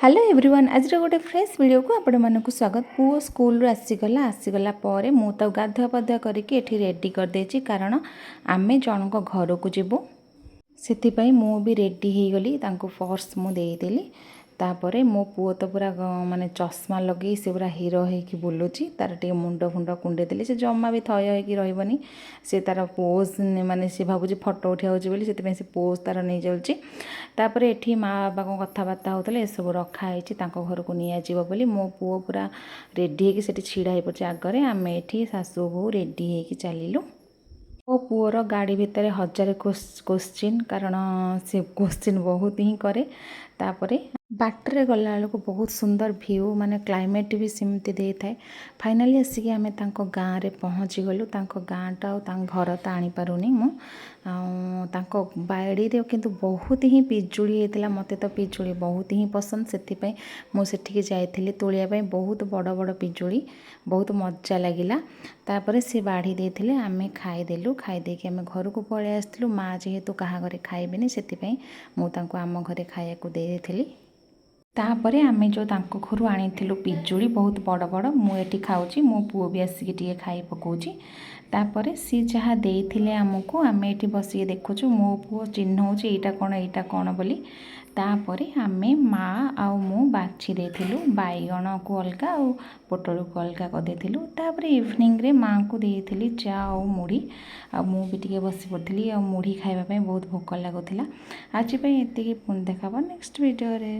Hello everyone, ଆଜିର ଗୋଟେ fresh ଭିଡ଼ିଓକୁ ଆପଣମାନଙ୍କୁ ସ୍ୱାଗତ। ପୁଅ ସ୍କୁଲରୁ ଆସିଗଲା। ଆସିଗଲା ପରେ ମୁଁ ତାକୁ ଗାଧୁଆ ପାଧୁଆ କରିକି ଏଠି ରେଡ଼ି କରିଦେଇଛି, କାରଣ ଆମେ ଜଣଙ୍କ ଘରକୁ ଯିବୁ। ସେଥିପାଇଁ ମୁଁ ବି ରେଡ଼ି ହେଇଗଲି। ତାଙ୍କୁ ପର୍ସ ମୁଁ ଦେଇଦେଲି। ତାପରେ ମୋ ପୁଅ ତ ପୁରା ମାନେ ଚଷମା ଲଗେଇ ସେ ପୁରା ହିରୋ ହେଇକି ବୁଲୁଛି। ତାର ଟିକେ ମୁଣ୍ଡ ଫୁଣ୍ଡ କୁଣ୍ଡେଇ ଦେଲି। ସେ ଜମା ବି ଥୟ ହେଇକି ରହିବନି। ସେ ତାର ପୋଜ୍, ମାନେ ସେ ଭାବୁଛି ଫଟୋ ଉଠିଆ ହେଉଛି ବୋଲି, ସେଥିପାଇଁ ସେ ପୋଜ୍ ତାର ନେଇଯାଉଛି। ତାପରେ ଏଠି ମା ବାବା କ'ଣ କଥାବାର୍ତ୍ତା ହେଉଥିଲେ। ଏସବୁ ରଖା ହେଇଛି ତାଙ୍କ ଘରକୁ ନିଆଯିବ ବୋଲି। ମୋ ପୁଅ ପୁରା ରେଡ଼ି ହେଇକି ସେଠି ଛିଡ଼ା ହେଇପଡ଼ିଛି ଆଗରେ। ଆମେ ଏଠି ଶାଶୁ ବୋହୂ ରେଡ଼ି ହେଇକି ଚାଲିଲୁ। ମୋ ପୁଅର ଗାଡ଼ି ଭିତରେ ହଜାରେ କୋଶ୍ଚିନ୍, କାରଣ ସେ କୋଶ୍ଚିନ୍ ବହୁତ ହିଁ କରେ। ତାପରେ ବାଟରେ ଗଲାବେଳକୁ ବହୁତ ସୁନ୍ଦର ଭ୍ୟୁ, ମାନେ କ୍ଲାଇମେଟ୍ ବି ସେମିତି ଦେଇଥାଏ। ଫାଇନାଲି ଆସିକି ଆମେ ତାଙ୍କ ଗାଁରେ ପହଞ୍ଚିଗଲୁ। ତାଙ୍କ ଗାଁଟା ଆଉ ତାଙ୍କ ଘର ତ ଆଣିପାରୁନି ମୁଁ। ଆଉ ତାଙ୍କ ବାଡ଼ିରେ କିନ୍ତୁ ବହୁତ ହିଁ ପିଜୁଳି ହେଇଥିଲା। ମୋତେ ତ ପିଜୁଳି ବହୁତ ହିଁ ପସନ୍ଦ, ସେଥିପାଇଁ ମୁଁ ସେଠିକି ଯାଇଥିଲି ତୋଳିବା ପାଇଁ। ବହୁତ ବଡ଼ ବଡ଼ ପିଜୁଳି, ବହୁତ ମଜା ଲାଗିଲା। ତାପରେ ସେ ବାଢ଼ି ଦେଇଥିଲେ, ଆମେ ଖାଇଦେଲୁ। ଖାଇଦେଇକି ଆମେ ଘରକୁ ପଳେଇ ଆସିଥିଲୁ। ମା' ଯେହେତୁ କାହା ଘରେ ଖାଇବେନି, ସେଥିପାଇଁ ମୁଁ ତାଙ୍କୁ ଆମ ଘରେ ଖାଇବାକୁ ଦେଇଦେଇଥିଲି। ତାପରେ ଆମେ ଯେଉଁ ତାଙ୍କ ଘରୁ ଆଣିଥିଲୁ ପିଜୁଳି, ବହୁତ ବଡ଼ ବଡ଼, ମୁଁ ଏଠି ଖାଉଛି। ମୋ ପୁଅ ବି ଆସିକି ଟିକେ ଖାଇ ପକାଉଛି। ତାପରେ ସିଏ ଯାହା ଦେଇଥିଲେ ଆମକୁ, ଆମେ ଏଠି ବସିକି ଦେଖୁଛୁ। ମୋ ପୁଅ ଚିହ୍ନଉଛି, ଏଇଟା କ'ଣ, ଏଇଟା କ'ଣ ବୋଲି। ତାପରେ ଆମେ ମା ଆଉ ମୁଁ ବାଛି ଦେଇଥିଲୁ। ବାଇଗଣକୁ ଅଲଗା ଆଉ ପୋଟଳକୁ ଅଲଗା କରିଦେଇଥିଲୁ। ତାପରେ ଇଭିନିଂରେ ମାଆଙ୍କୁ ଦେଇଥିଲି ଚା ଆଉ ମୁଢ଼ି, ଆଉ ମୁଁ ବି ଟିକେ ବସି ପଡ଼ିଥିଲି ଆଉ ମୁଢ଼ି ଖାଇବା ପାଇଁ ବହୁତ ଭୋକ ଲାଗୁଥିଲା। ଆଜି ପାଇଁ ଏତିକି। ପୁଣି ଦେଖା ହେବ ନେକ୍ସଟ ଭିଡ଼ିଓରେ।